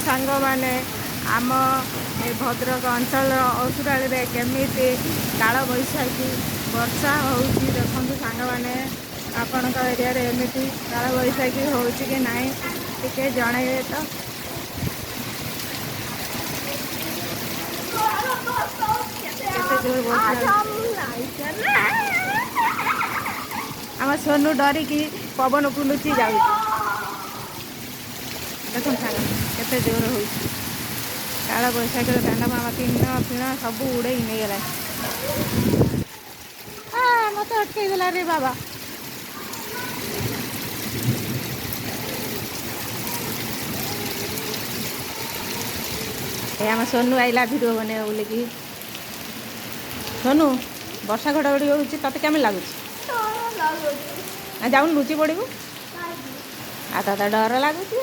ସାଙ୍ଗମାନେ, ଆମ ଏ ଭଦ୍ରକ ଅଞ୍ଚଳର ଅସୁରାଳିରେ କେମିତି କାଳବୈଶାଖୀ ବର୍ଷା ହେଉଛି ଦେଖନ୍ତୁ ସାଙ୍ଗମାନେ। ଆପଣଙ୍କ ଏରିଆରେ ଏମିତି କାଳବୈଶାଖୀ ହେଉଛି କି ନାହିଁ ଟିକେ ଜଣାଇବେ ତ। କେତେ ଜୋର ବର୍ଷା ହେଉଛି। ଆମ ସୋନୁ ଡରିକି ପବନକୁ ଲୁଚି ଯାଉଛି। ଦେଖନ୍ତୁ ସାଙ୍ଗ, କେତେ ଜୋର ହେଉଛି କାଳବୈଶାଖୀର ତାଣ୍ଡବ। ଆମ ଟିଣ ଫିଣ ସବୁ ଉଡ଼େଇ ନେଇଗଲା। ମତେ ଅଟକେଇ ଦେଲା ରେ ବାବା। ଏ ଆମ ସୋନୁ ଆଇଲା ଭିଡ଼ିଓ ବନେଇବ ବୋଲିକି। ସୋନୁ, ବର୍ଷା ଘଡ଼ଘଡ଼ି ହେଉଛି, ତତେ କେମିତି ଲାଗୁଛି? ଆଉ ଯାଉନୁ, ଲୁଚି ପଡ଼ିବୁ। ଆଉ ତତେ ଡର ଲାଗୁଛି।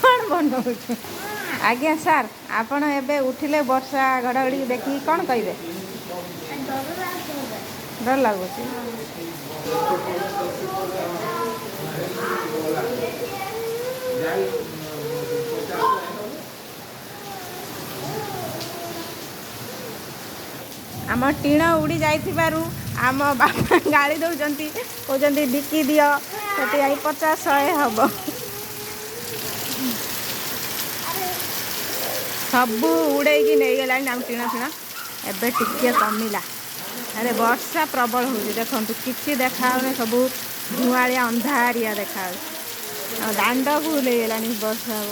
କ'ଣ ବନଉଛୁ? ଆଜ୍ଞା ସାର୍, ଆପଣ ଏବେ ଉଠିଲେ, ବର୍ଷା ଘଡ଼ଘଡ଼ି ଦେଖିକି କ'ଣ କହିବେ? ଡର ଲାଗୁଛି। ଆମ ଟିଣ ଉଡ଼ି ଯାଇଥିବାରୁ ଆମ ବାପା ଗାଳି ଦେଉଛନ୍ତି, କହୁଛନ୍ତି ବିକି ଦିଅ, ସେଠି ଯାଇ 50 100 ହବ। ସବୁ ଉଡ଼େଇକି ନେଇଗଲାଣି ଆମ ଟିଣ ଫିଣ। ଏବେ ଟିକେ କମିଲା। ଆରେ ବର୍ଷା ପ୍ରବଳ ହେଉଛି, ଦେଖନ୍ତୁ, କିଛି ଦେଖାହେଉନି, ସବୁ ଧୂଆଁଳିଆ ଅନ୍ଧାରିଆ ଦେଖାଯାଉଛି ଆଉ ଦାଣ୍ଡ ଫୁଲ ହେଇଗଲାଣି ବର୍ଷା ହବ।